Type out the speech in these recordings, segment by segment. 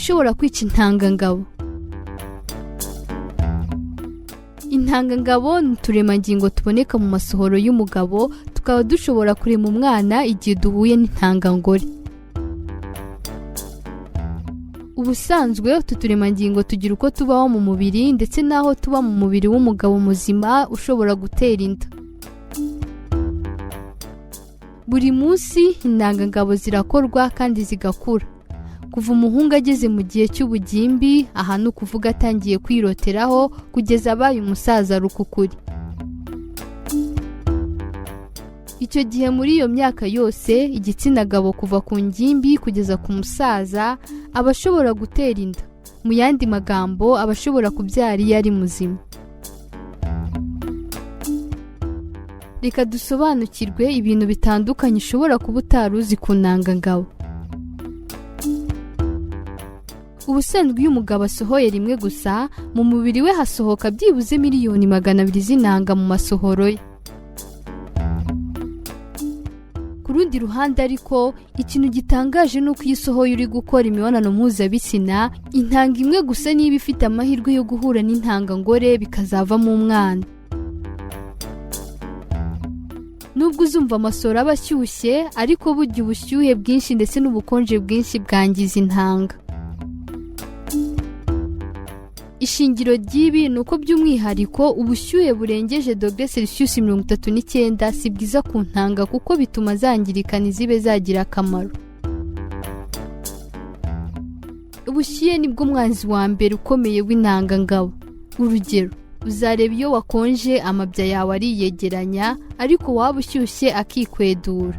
Ishobora kwica intangangabo. Intangangabo ni uturemangingo tuboneka mu masohoro y'umugabo, tukaba dushobora kurema umwana igihe duhuye n'intangangore. Ubusanzwe utu turemangingo tugira uko tubaho mu mubiri ndetse n'aho tuba mu mubiri w'umugabo muzima ushobora gutera inda. Buri munsi intangangabo zirakorwa kandi zigakura. Kuva umuhungu ageze mu gihe cy'ubugimbi, aha ni ukuvuga atangiye kwiroteraho, kugeza abaye umusaza rukukuri. Icyo gihe muri iyo myaka yose, igitsina gabo kuva ku ngimbi kugeza ku musaza aba ashobora gutera inda. Mu yandi magambo, aba ashobora kubyara iyo ari muzima. Reka dusobanukirwe ibintu bitandukanye ushobora kuba utari uzi ku ntangangabo. Ubusanzwe iyo umugabo asohoye rimwe gusa, mu mubiri we hasohoka byibuze 200 miliyoni z'intanga mu masohoro ye. Ku rundi ruhande ariko, ikintu gitangaje ni uko iyo usohoye uri gukora imibonano mpuzabitsina, intanga imwe gusa niba ifite amahirwe yo guhura n'intangangore bikazavamo umwana. Nubwo uzumva amasoro aba ashyushye, ariko burya ubushyuhe bwinshi ndetse n'ubukonje bwinshi bwangiza intanga. Ishingiro ry'ibi ni uko by'umwihariko ubushyuhe burengeje dogere Celsius 39 si bwiza ku ntanga kuko bituma zangirika ntizibe zagira akamaro. Ubushyuhe nibwo mwanzi wa mbere ukomeye w'intangangabo. Urugero, uzareba iyo wakonje amabya yawe ariyegeranya, ariko waba ushyushye akikwedura.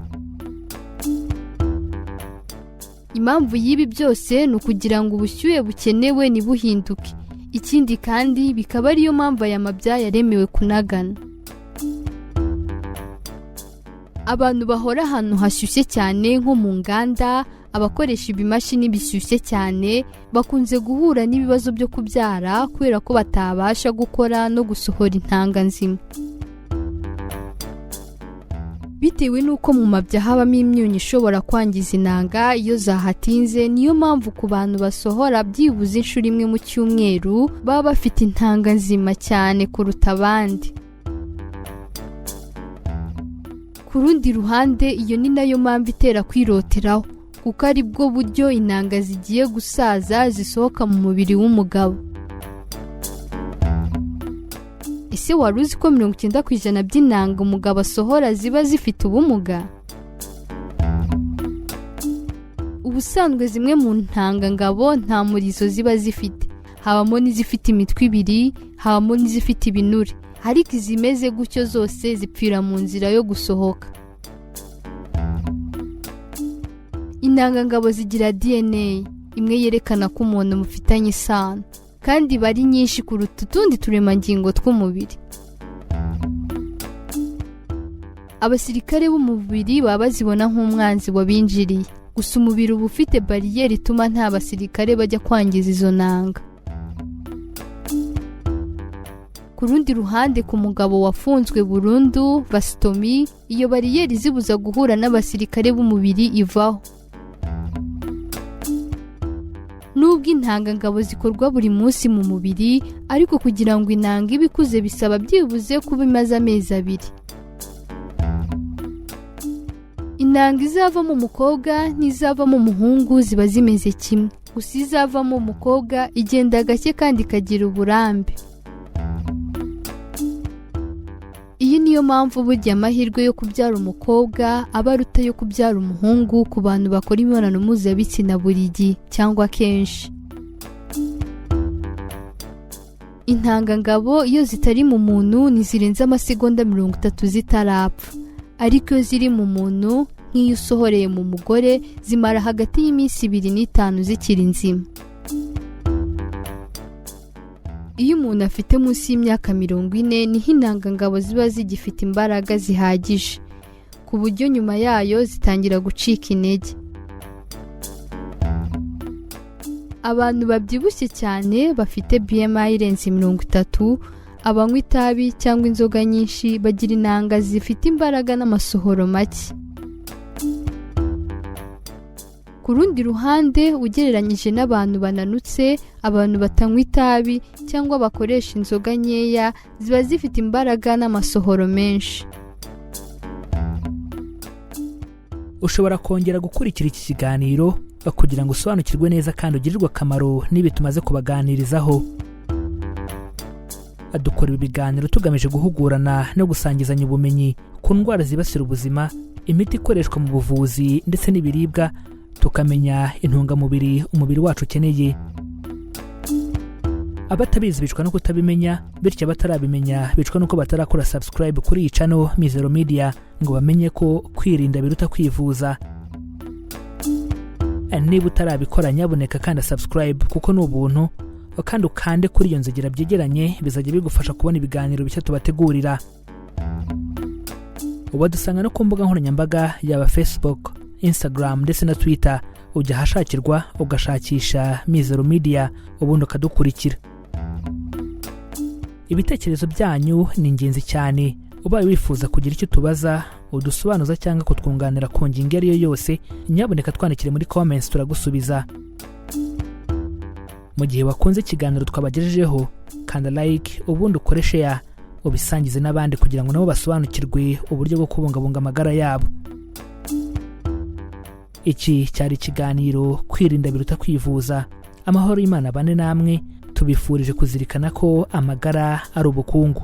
Impamvu y'ibi byose ni ukugira ngo ubushyuhe bukenewe ntibuhinduke. Ikindi kandi bikaba ariyo mpamvu aya mabya yaremewe kunagana. Abantu bahora ahantu hashyushye cyane nko mu nganda, abakoresha ibimashini bishyushye cyane bakunze guhura n'ibibazo byo kubyara kubera ko batabasha gukora no gusohora intanga nzima. Bitewe n'uko mu mabya habamo imyunyu ishobora kwangiza intanga iyo zahatinze, niyo mpamvu ku bantu basohora byibuze inshuro imwe mu cyumweru baba bafite intanga nzima cyane kuruta abandi. Ku rundi ruhande, iyo ni nayo mpamvu itera kwiroteraho, kuko ari bwo buryo intanga zigiye gusaza zisohoka mu mubiri w'umugabo. Ese wari uzi ko 90% by'intanga umugabo asohora ziba zifite ubumuga? Ubusanzwe zimwe mu ntangangabo nta murizo ziba zifite, habamo n'izifite imitwe ibiri, habamo n'izifite ibinure, ariko izimeze gutyo zose zipfira mu nzira yo gusohoka. Intangangabo zigira DNA imwe yerekana ko umuntu mufitanye isano, kandi iba ari nyinshi kuruta utundi turemangingo tw'umubiri. Abasirikare b'umubiri baba bazibona nk'umwanzi wabinjiriye, gusa umubiri uba ufite bariyeri ituma nta basirikare bajya kwangiza izo ntanga. Ku rundi ruhande, ku mugabo wafunzwe burundu vasitomi, iyo bariyeri izibuza guhura n'abasirikare b'umubiri ivaho. Nubwo intangangabo zikorwa buri munsi mu mubiri, ariko kugira ngo intanga ibe ikuze bisaba byibuze kuba imaze amezi 2. Intanga izavamo umukobwa n'izavamo umuhungu ziba zimeze kimwe, gusa izavamo umukobwa igenda gake kandi ikagira uburambe. Iyi niyo mpamvu burya amahirwe yo kubyara umukobwa aba aruta ayo kubyara umuhungu ku bantu bakora imibonano mpuzabitsina buri gihe cyangwa kenshi. Intangangabo iyo zitari mu muntu ntizirenze amasegonda 30 zitarapfa, ariko iyo ziri mu muntu nk'iyo usohoreye mu mugore zimara hagati y'iminsi 2 n'5 zikiri nzima. Iyo umuntu afite munsi y'imyaka 40 niho intangangabo ziba zigifite imbaraga zihagije, ku buryo nyuma yayo zitangira gucika intege. Abantu babyibushye cyane bafite BMI irenze 30, abanywa itabi cyangwa inzoga nyinshi bagira intanga zifite imbaraga n'amasohoro make. Ku rundi ruhande, ugereranyije n'abantu bananutse, abantu batanywa itabi cyangwa bakoresha inzoga nkeya ziba zifite imbaraga n'amasohoro menshi. Ushobora kongera gukurikira iki kiganiro kugira ngo usobanukirwe neza kandi ugirirwe akamaro n'ibi tumaze kubaganirizaho. Dukora ibi biganiro tugamije guhugurana no gusangizanya ubumenyi ku ndwara zibasira ubuzima, imiti ikoreshwa mu buvuzi ndetse n'ibiribwa, tukamenya intungamubiri umubiri wacu ukeneye. Abatabizi bicwa no kutabimenya, bityo abatarabimenya bicwa nuko batarakora subscribe kuri iyi channel Mizero Media ngo bamenye ko kwirinda biruta kwivuza. Niba utarabikora, nyabuneka kanda subscribe kuko ni ubuntu, kandi ukande kuri iyo nzogera byegeranye, bizajya bigufasha kubona ibiganiro bishya tubategurira. Ubadusanga no ku mbuga nkoranyambaga, yaba Facebook, Instagram ndetse na Twitter. Ujya ahashakirwa ugashakisha Mizero Media, ubundi ukadukurikira. Ibitekerezo byanyu ni ingenzi cyane. Ubaye wifuza kugira icyo utubaza, udusobanuza cyangwa kutwunganira ku ngingo iyo ari yo yose, nyabuneka twandikire muri comments, turagusubiza. Mu gihe wakunze ikiganiro twabagejejeho, kanda like, ubundi ukore share, ubisangize n'abandi kugira ngo nabo basobanukirwe uburyo bwo kubungabunga amagara yabo. Iki cyari ikiganiro Kwirinda biruta kwivuza. Amahoro y'Imana bane namwe. Tubifurije kuzirikana ko amagara ari ubukungu.